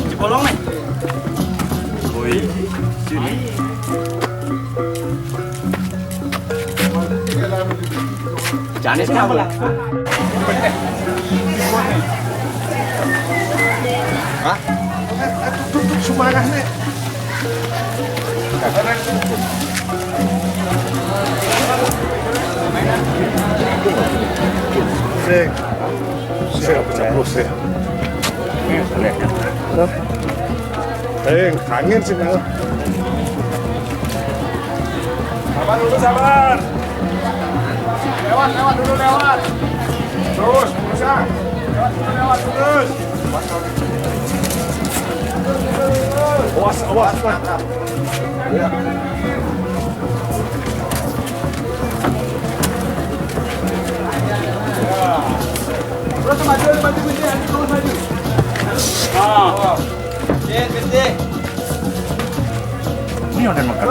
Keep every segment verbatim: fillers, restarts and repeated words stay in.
Cibolong nih. Woi, sini. Janis kenapa? Hah? Duduk semangatnya. Sing. Sing, pecah terus, sing. Hah? Sing, kangen sih, Bang. Sabar dulu, sabar. Lewat, lewat dulu, lewat. Terus, terus, ah. Lewat dulu, lewat, terus. Awas, awas, Bang. Ya. Terus maju, maju, maju, terus maju. Ah. Gede, gede. Ini udah makan.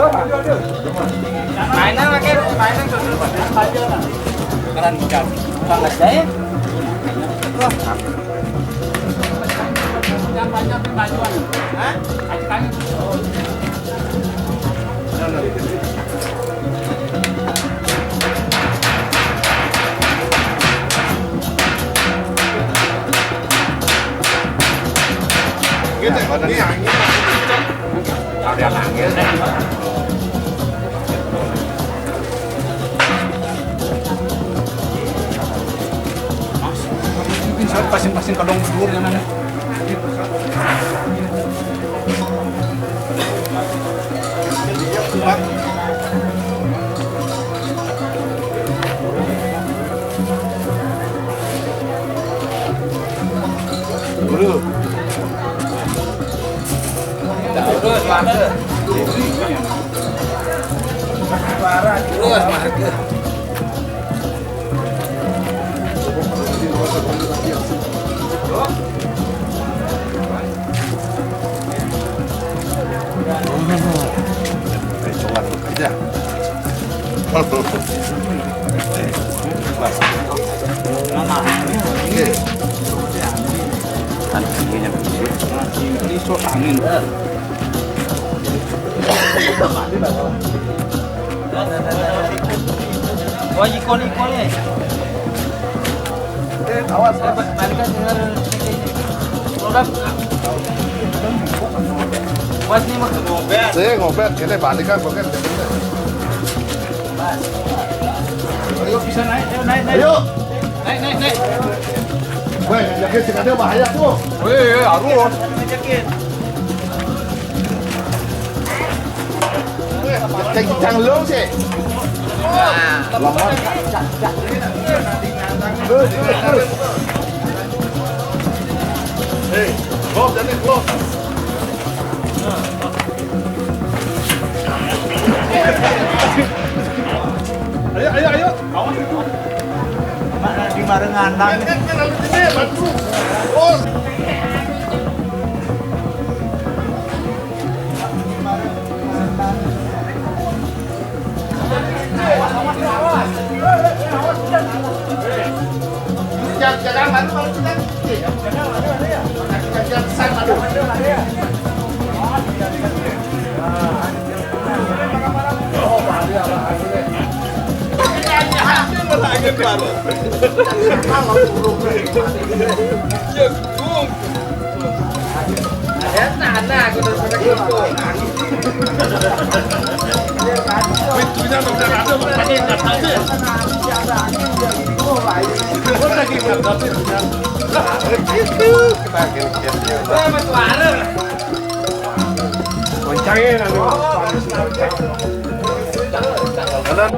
Mainan lagi, mainan tuh. Keren, keren. Kurang aja ya. Wah. Yang banyak bajuan. Hah? Ayo, tanya. Gitu, ini angin masih kenceng. Ada angin. Pasing-pasing kadang berdua yang mana? Terus, Mas. Terus, Mas. Kenceng aja. Mas. Ini. Kan ini yang ini. Ini sos angin. Wah, ikon-ikonnya. Eh, awas, awas. Balikan, tinggal. Roda. Buat nih, Mas. Sih, ngobet. Ini balikan, bukan. Ayo, bisa naik, ayo, naik, naik. Ayo. Naik, naik, naik. Weh, ngajakin si Kadil bahaya tuh. Weh, iya, harus. Ngajakin. Kencang lu sih. Nah, lemah. Terus, terus, terus. Hei, belum jadi, belum. Ayo, ayo, ayo. Awas itu. Mana di mana ngandang? Kan, kan, kan, harus di sini, bantu. Oh. Pintunya udah ada, makanya nggak tahu. Gua lagi nggak tahu. Gitu. Kita gini-gini. Goncangin, aduh. Jalan.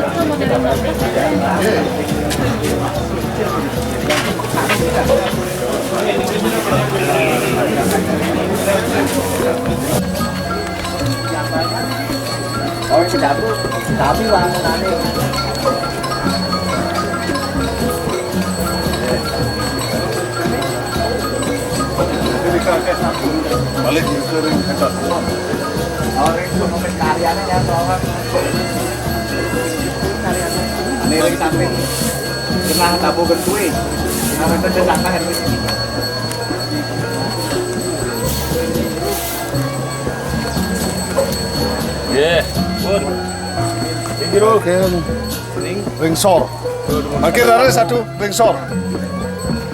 Oh, ini dapur, tapi bangunannya. Balik, sering. Oh, ini karyanya ya, tolong. Ini lagi samping. Kena tabu gentui. Kena tabu gentui. Nggih, pun. Iki lho. Oke. Ning. Ringsor. Akhir ada satu ringsor.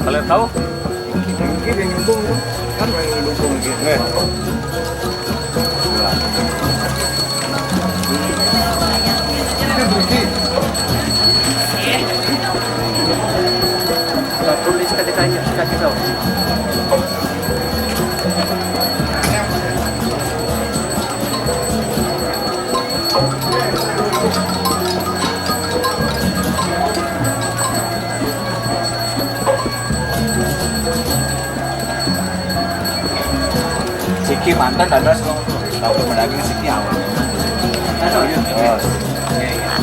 Kalian tahu? Iki ning dukung kan yang dukung iki. Nggih. Tulis ketika kasih tahu. Siki mantan ada selalu tahu mendaging siki awal. Ada ya? Oh. Iya, iya.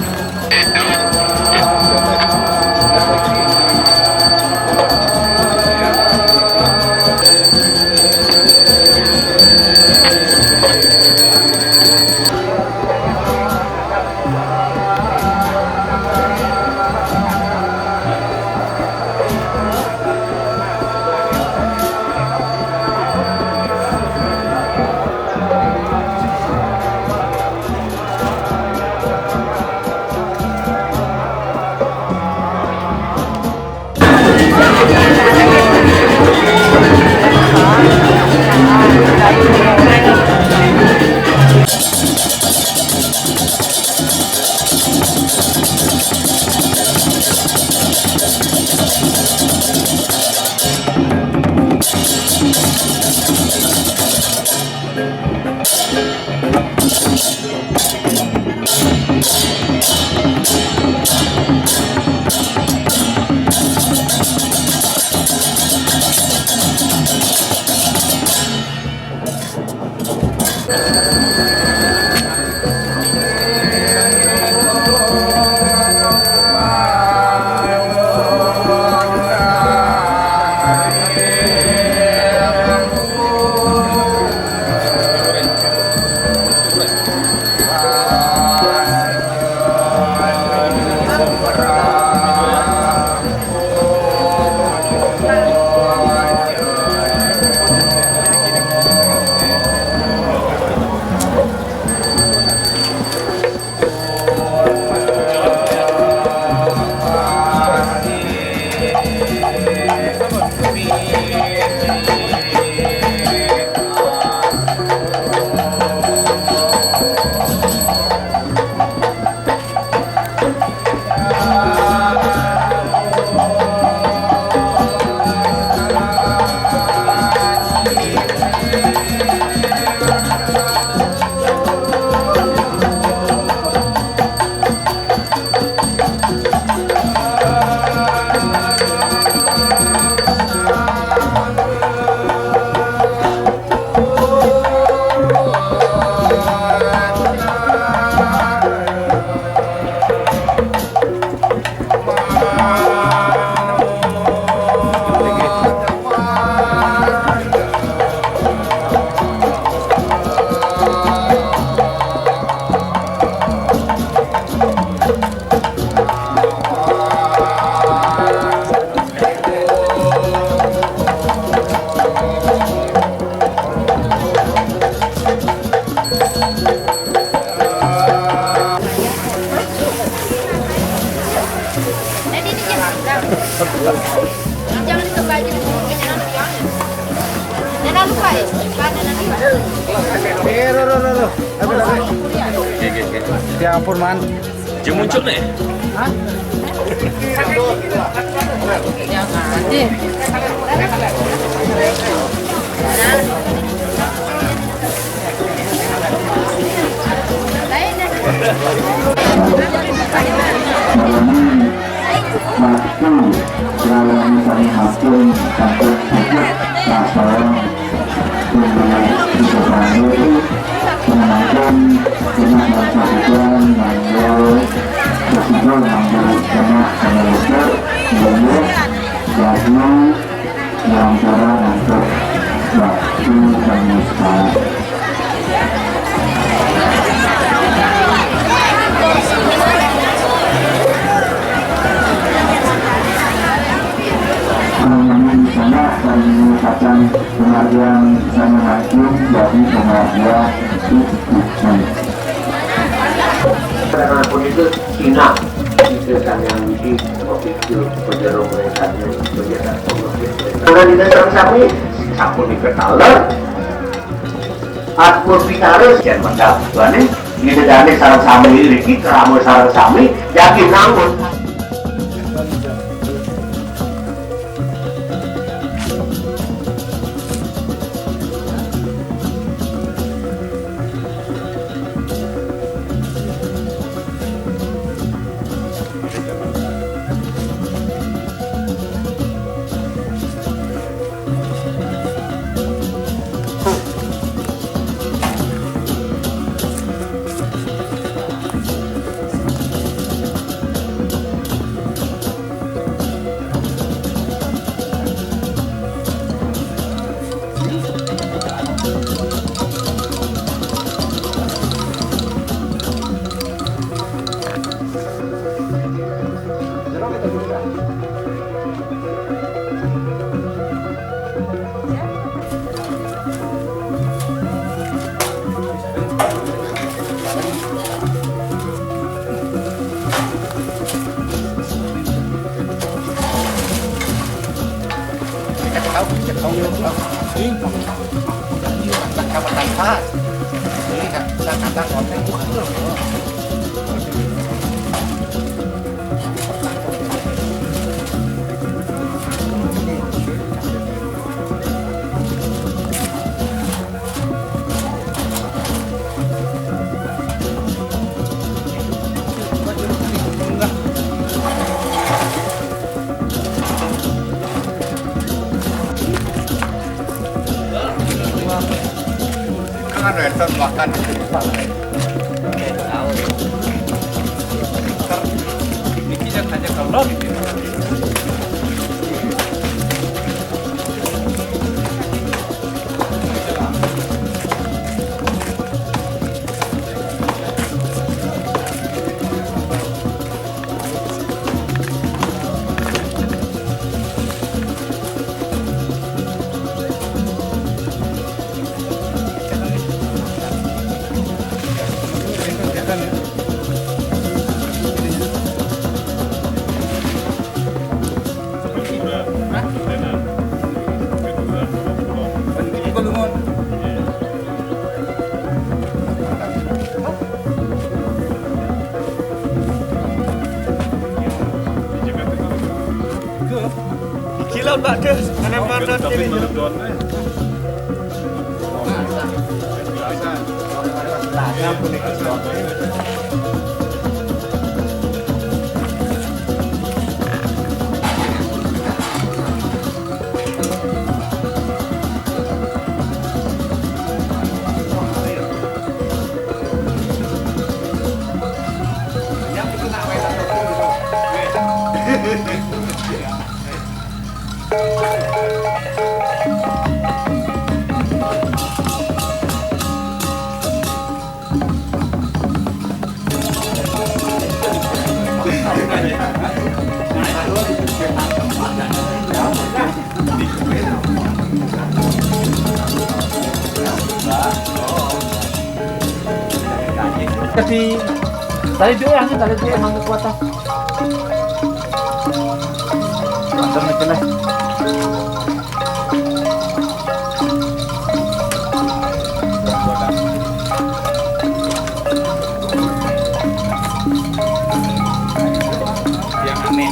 Jangan lupa ya. Ya ampun, Man. Dia muncul nih. Pengajian saya maju jadi pengajian itu. Karena pun itu Cina, itu kan yang di waktu itu penjara mereka, penjara pemukul mereka. Karena di dalam kami, sampun diketahui, atur pitaris, yang mendapat, ini, di dalamnya sarang sami, ini, kerama sarang sami, yakin namun. Kan ada yang makan. Oke, tahu. Niki yang hanya kalau gitu. Gila, Mbak Des. Ada mana tapi ini? Kasi tali dia, ang tali dia, ang kekuatan. Mantap na sila. Yang aneh.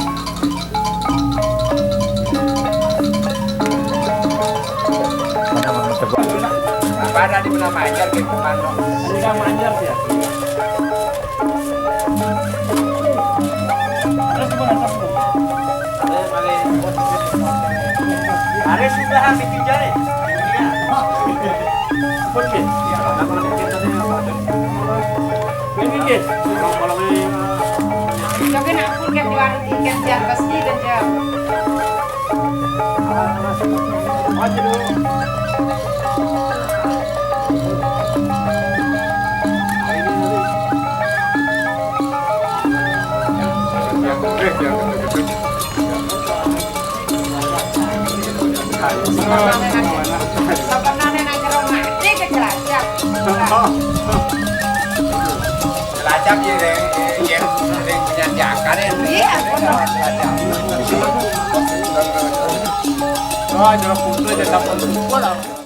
Pada di mana Manjar gitu, Pak? Ini kan Manjar ya. Ada sudah habis pinjam nih. Iya. Pun, ya. Iya, kalau kita tadi apa? Ini, guys. Kalau, kalau ini, tapi nak pun kan di warung tiket, jam pasti dan jam. Sebenarnya nang jero ati ke Cilacap. Cilacap ya, Reng. Iya, Reng punya diakan ya. Iya, benar. Cilacap. Oh, jeruk putih, jeruk putih.